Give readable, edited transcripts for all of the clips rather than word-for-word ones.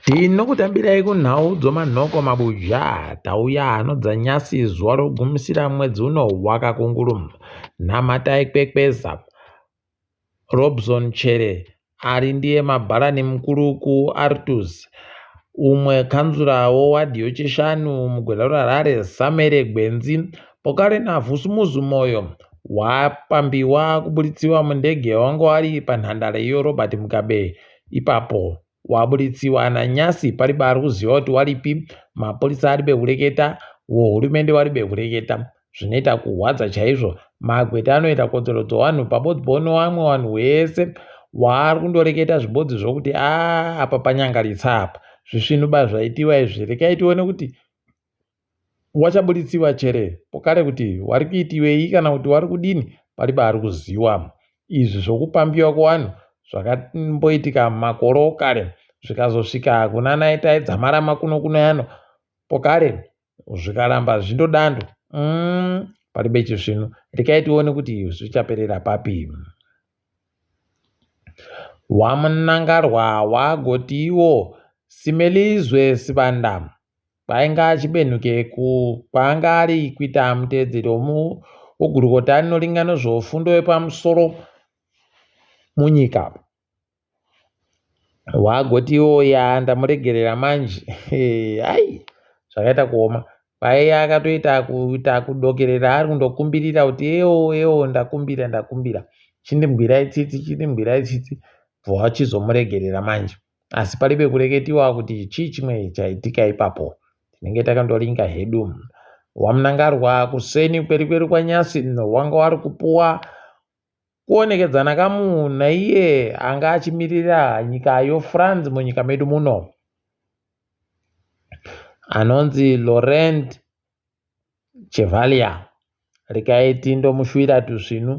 Tinokutambirai kunhau dzomanhoko mabuja tauya anodzanyasi zuva rokugumisira mwedzi uno wakakunguru. Namatai Kwekweza, Robson Chere ari ndiye mabharani mukuru kuArtuz, umwe kanzura wewadhi yochishanu muguta reHarare Samere Gwenzi pokare naVhusumuzi Moyo wapambiwa kuburitsiwa mundege wanga wari panhandare yoRobert Mugabe ipapo Waburitsiwa nanyasi paribe arikuziva kuti waripi mapurisa aribe kureketa wohurumende waribe kureketa zvinoita kuhwadza chaizvo magweta anoita kodzero dzowanhu pabodzi ponowamwe wanhu wese waari kundoreketa zvibodzi zvokuti a apa panyangaritsa apa zvisvinuba zvaitiwa izvi rekai tione kuti Wachabuditsiwa chere pokare kuti wari kuitiwei kana kuti wari kudini paribe ari kuziwa. Izvi zvokupambiwa kwewanhu zvakamboitika makore okare zvikazosvika kuna naItai Dzamara makuno kuno yano pokare zvikaramba zvindodando umm paribe chisvinu. Rekai tione kuti zvichaperera papi. WaMnangarwa wagotiwo Simelizwe Sibanda Kwainga achibenhuke ku kwaanga ari kuita mutevedzeri wegurukota rinoringa nezvefundo yepamusoro munyika. Wagotiwo ya ndamuregerera manje ai zvakaita kuoma. Kwaiya akatoita kuita kudokerera ari kundokumbirira kuti ewo ewo ndakumbira ndakumbira chindimbwirai tsitsi chindimbwirai tsitsi bva wachizomuregerera manje. Asi paribe kureketiwa kuti chii chimwe chaitika ipapo. Tinenge takandoringa hedu. WaMnangarwa kuseni kweri kweri kwaNyasi wanga wari kupuwa kuonekedzana kamu naiye anga achimirira nyika yoFrance munyika medu muno anonzi Laurent Chevalier regai tindomushuwira tusvinu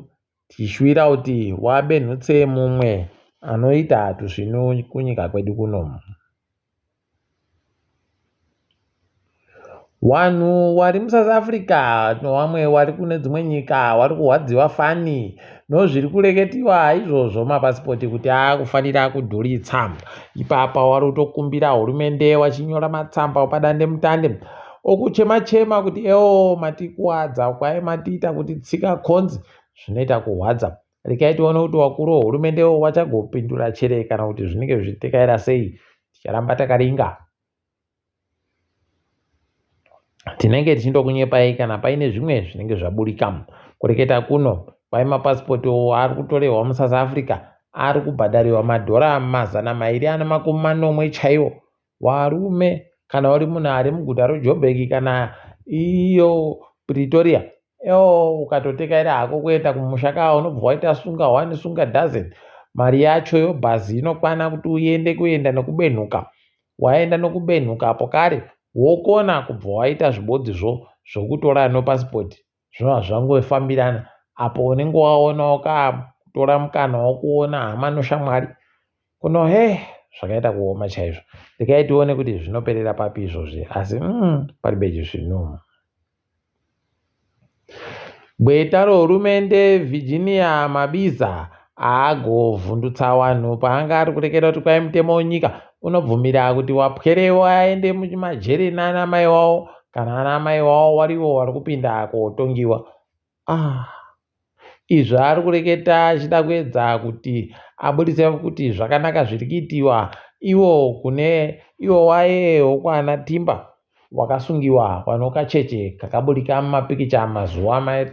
tichishuwira kuti wabenhutse mumwe anoita tusvinu kunyika kwedu kuno. Wanhu wari muSouth Africa newamwe wari kune dzimwe nyika wari kuhwadziwa fani nozviri kureketiwa izvozvo mapasipoti kuti akufanira kudhuritsa. Ipapa wari kutokumbira hurumende wachinyora matsamba padandemutande okuchema chema kuti ewo matikuwadza kwai matiita kuti tsika konzi zvinoita kuhwadza rekai tione kuti wakuru wehurumende wachagopindura chere kana kuti zvinenge zvichitekaira sei ticharamba takaringa tinenge tichindokunyepai kana paine zvimwe zvinenge zvaburika kureketa kuno kwai mapasipoti ari kutorehwa musouth africa ari kubhadhariwa madhora 270 chaiwo Varume kana uri munhu ari muguta reJoburg kana iyo Pretoria yoo ukatotekaira hako kuenda kumusha kaa unobva waita sunga one sunga dozen mari yacho yobhazi inokwana kuti uende kuenda nekubenhuka waenda nekubenhuka apo kare wokona kubva waita zvibodzizvo zvokutora nopasipoti zvinova zvangofambirana apo unenge waonawo kakutora mukana wokuona hama noshamwari kuno he zvakaita kuoma chaizvo regai tione kuti zvinoperera papi izvozvi asi mm, pari beji zvino gweta rehurumende virginia mabiza aagovhundutsa vanhu paanga ari kureketa kuti kwai mutemo wenyika unobvumira kuti wapwere waende mumajeri nana mai wavo kana ana mai wavo warivo wari kupinda kotongiwa ah izvi ari kureketa achida kuedza kuti abudise kuti zvakanaka zviri kuitiwa iwo kune iwo waye wokwana timba wakasungiwa pano kacheche kakaburika mumapikicha mazuva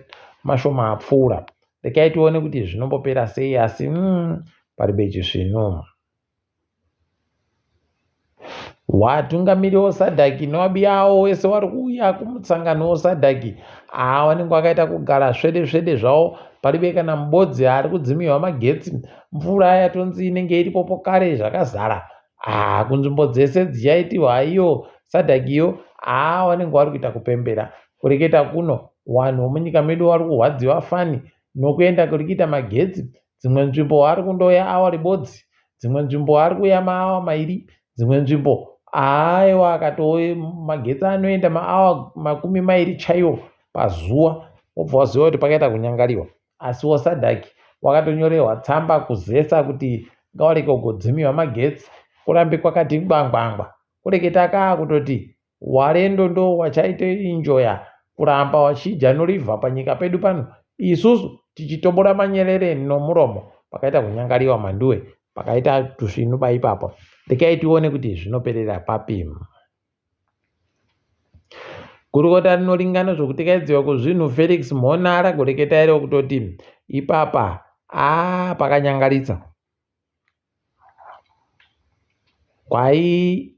mashoma apfuura Rekai tione kuti zvinombopera sei asi mm, paribe chisvinu. Watungamiri woSADC newabiyawo wese wari kuuya kumutsangano woSADC haa wanenge wakaita kugara svede svede zvawo paribe kana mubodzi ari kudzimiwa magetsi mvura yatonzi inenge iripopo kare zvakazara haa kunzvimbo dzese dzichaitiwa iyo SADC iyo haa wanenge wari kuita kupembera Kureketa kuno wanhu wemunyika medu wari kuhwadziwa fani nokuenda kuri kuita magetsi. Dzimwe nzvimbo ari kundoya awa ribodzi, dzimwe nzvimbo ari kuuya maawa mairi, dzimwe nzvimbo aiwa akatouya magetsi anoenda maawa 20 chaiwo pazuva wobva waziva kuti pakaita kunyangariwa. Asiwo SADC wakatonyorerwa tsamba kuZESA kuti ngawarege kugodzimiwa magetsi. kurambe kwakati ngwangwangwa. Kureketa kaa kutoti warendo ndo wachaita enjoya kuramba wachidya norivha panyika pedu pano isusu tichitobora manyerere nomuromo. Pakaita kunyangariwa mhanduwe, pakaita tusvinu paipapo. Rekai tione kuti zvinoperera papi. Gurukota rinoringana zvokutekaidziwa kwezvinhu Felix Mhona ragoreketa iro kutoti ipapa aa pakanyangaritsa. Kwai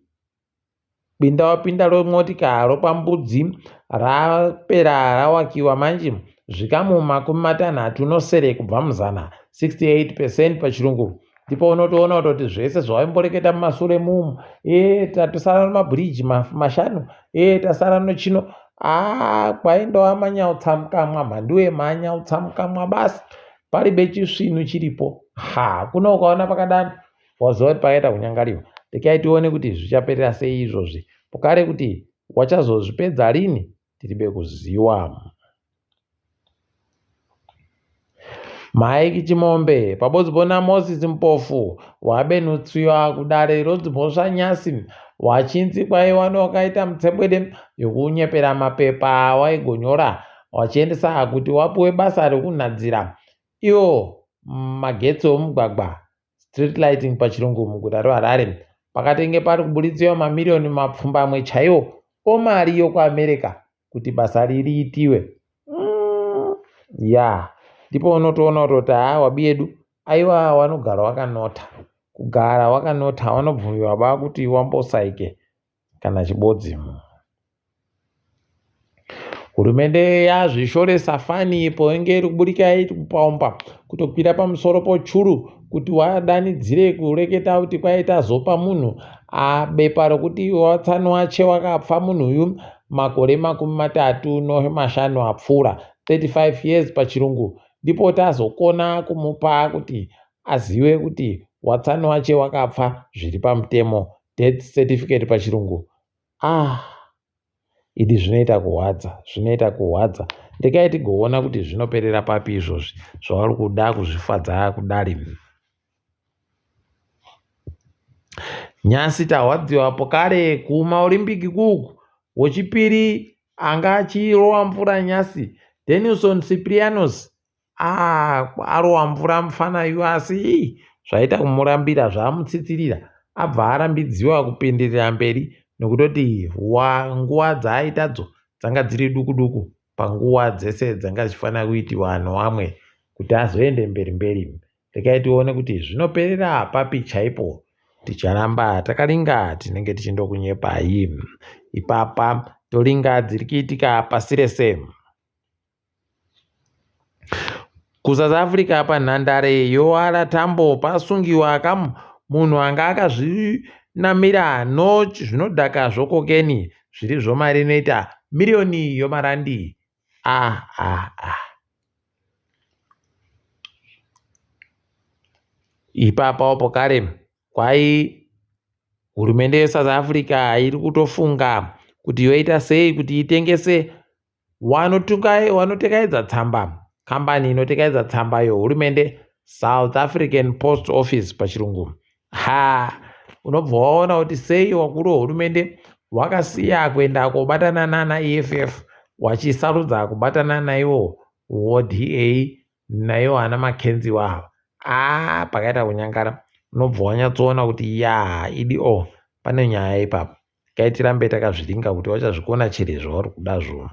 Binda wapinda romotika ropambudzi rapera rawakiwa manje zvikamu 67 kubva muzana, 68 percent pachirungu. Ndipo unotoona kutoti zvese zvawaimboreketa mumasure mumu, ee tatosara nemabhiriji mashanu, ee tasara nechino, aa kwaindowa manyautsamukamwa mhanduwe manyautsamukamwa basi paribe chisvinu chiripo. Ha kuno ukaona pakadaro Waziva kuti pakaita kunyangariwa. Rekai tione kuti zvichaperera sei izvozvi. Pokare kuti wachazozvipedza rini tiribe kuziwa. Mike Chimombe pabodzi bona Moses Mpofu wabenutswiwa kudare rodzimhosva nyasi wachinzi kwaiwa wakaita mutsebwede yokunyepera mapepa awaigonyora wachiendesa kuti wapuwe basa rekunhadzira iwo magetsi omugwagwa Street lighting pachirungu muguta reHarare pakatenge pari kubuditsiwa mamiriyoni mapfumbamwe chaiwo omari yokuAmerica kuti basa ririitiwe. Ya ndipo unotoona kutoti haa wabi yedu aiwa wanogara wakanota kugara wakanota wanobvumiwa ba kuti wambosaike kana chibodzi. Hurumende yazvishoresa fani poinge iri kuburika iri kupaumba kutokwira pamusoro pochuru kuti wadanidzire kureketa kuti kwai tazopa munhu bepa rokuti watsano wache wakapfa munhu uyu makore 35 apfuura 35 years pachirungu ndipo tazokona kumupa kuti azive kuti watsano wache wakapfa zviri pamutemo death certificate pachirungu. Ah idi zvinoita kuhwadza zvinoita kuhwadza rekai tigoona kuti zvinoperera papi izvozvi zvavari kuda kuzvifadza kudari. Nyasi tahwadziwa pokare kumaolimbiki kuku wechipiri anga achirowa mvura nyasi Denilson Ciprianos Ah, arowa mvura mufana yu asi zvaita kumurambira zvamutsitsirira abva arambidziwa kupindirira mberi nokutoti nguva dzaaitadzo dzanga dziri duku duku panguva dzese dzanga dzichifanira kuitiwa noamwe kuti azoende mberi mberi. Rekai tione kuti zvinoperera papi chaipo. Ticharamba takaringa tinenge tichindokunyepai. Ipapa toringa dziri kuitika pasi rese. KuSouth Africa panhandare yoAra Tambo pasungiwa kamu munhu anga akazvinamira nozvinodhaka zvokokeni zviri zvomari inoita miriyoni yomarandi. Ah, ah, ah. Ipapawo pokare kwai hurumende yeSouth Africa iri kutofunga kuti yoita sei kuti itengese Wanotekaidza tsamba, kambani inotekaidza tsamba yohurumende, South African Post Office pachirungu. Ha, unobva waona kuti sei wakuru wehurumende wakasiya kuenda kobatana nana EFF wachisarudza kubatana naiwo woDA naiwo ana Mackenzie wavo. Ah, pakaita kunyangara unobva wanyatsoona kuti ya idi o pane nyaya ipapo. Regai tirambe takazviringa kuti vachazvikona chere zvavari kudazvo.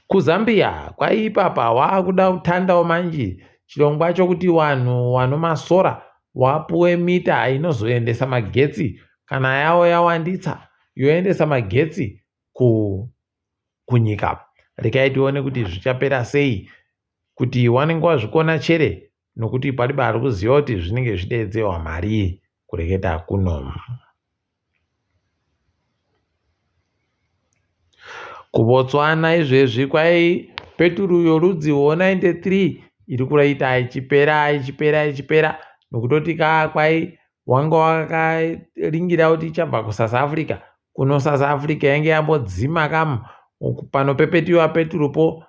KuZambia kwaiipapa waakuda kutandawo manji chirongwa chokuti wanhu wanomasora wapuwe mita inozoendesa magetsi kana yawo yawanditsa yoendesa magetsi ku kunyika. Regai tione kuti zvichapera sei kuti wanenge wazvikona chere nokuti paribe ari kuziva kuti zvinenge zvideedzewa marii kureketa kuno. KuBotswana izvezvi kwai peturu yorudzi rwo 93 iri kuita ichipera ichipera ichipera nokutoti ka kwai wanga wakaringira kuti ichabva kuSouth Africa kuno South Africa yange yambodzima kamu panopepetiwa peturupo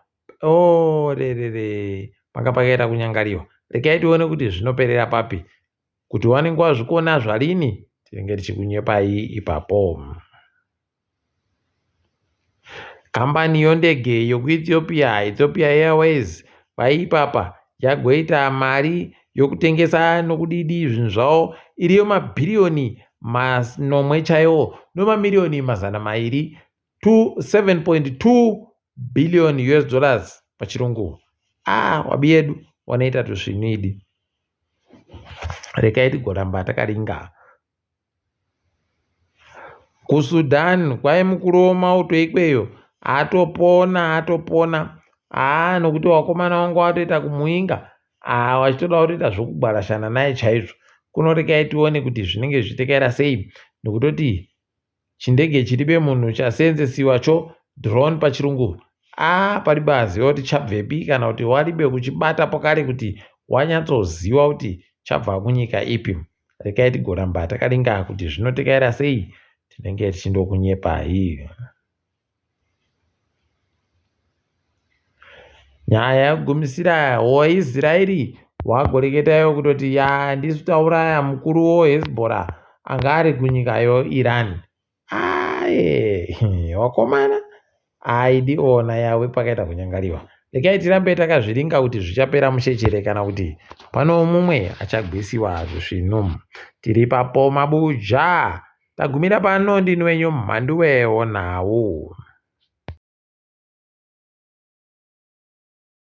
Oh, rerere panga pakaita kunyangariwa. Regai tione kuti zvinoperera papi. Kuti wanenge wazvikona zvarini tinenge tichikunyepai ipapo. Kambani yondege yokuEthiopia, Ethiopia Airways, kwaipapa yagoita mari yokutengesa nokudidi zvinhu zvavo iriyo mabhiriyoni manomwe chaiwo nomamiriyoni 200 7.2 billion US dollars pachirungu. Ah, wabi yedu wanoita tusvinu idi. Rekai tigoramba takaringa. KuSudan kwai mukuru wemauto ikweyo atopona atopona haa nokuti wakomana wangu watoita kumuinga haa wachitoda kutoita zvokugwarashana naye chaizvo kuno rekai tione kuti zvinenge zvichitekaira sei nokutoti Chindege chiribe munhu chaseenzesiwa cho drone pachirungu aah paribe aziva kuti chabvepi kana kuti waribe kuchibata pokare kuti wanyatsoziva kuti chabva kunyika ipi. Rekai tigoramba takaringa kuti zvinotekaira sei tinenge tichindokunyepai. Nyaya yekugumisira waIsraeri wagoreketayo kutoti ya ndisu tauraya mukuru woHezbollah anga ari kunyika yoIran. Aye wakomana aidi ona yawe pakaita kunyangariwa. Rekai tirambe takazviringa kuti zvichapera mushe chere kana kuti pano mumwe achagwisiwa zvisvinu. Tiri papo mabuja. Tagumira pano ndini wenyu Mhanduwe wonhau.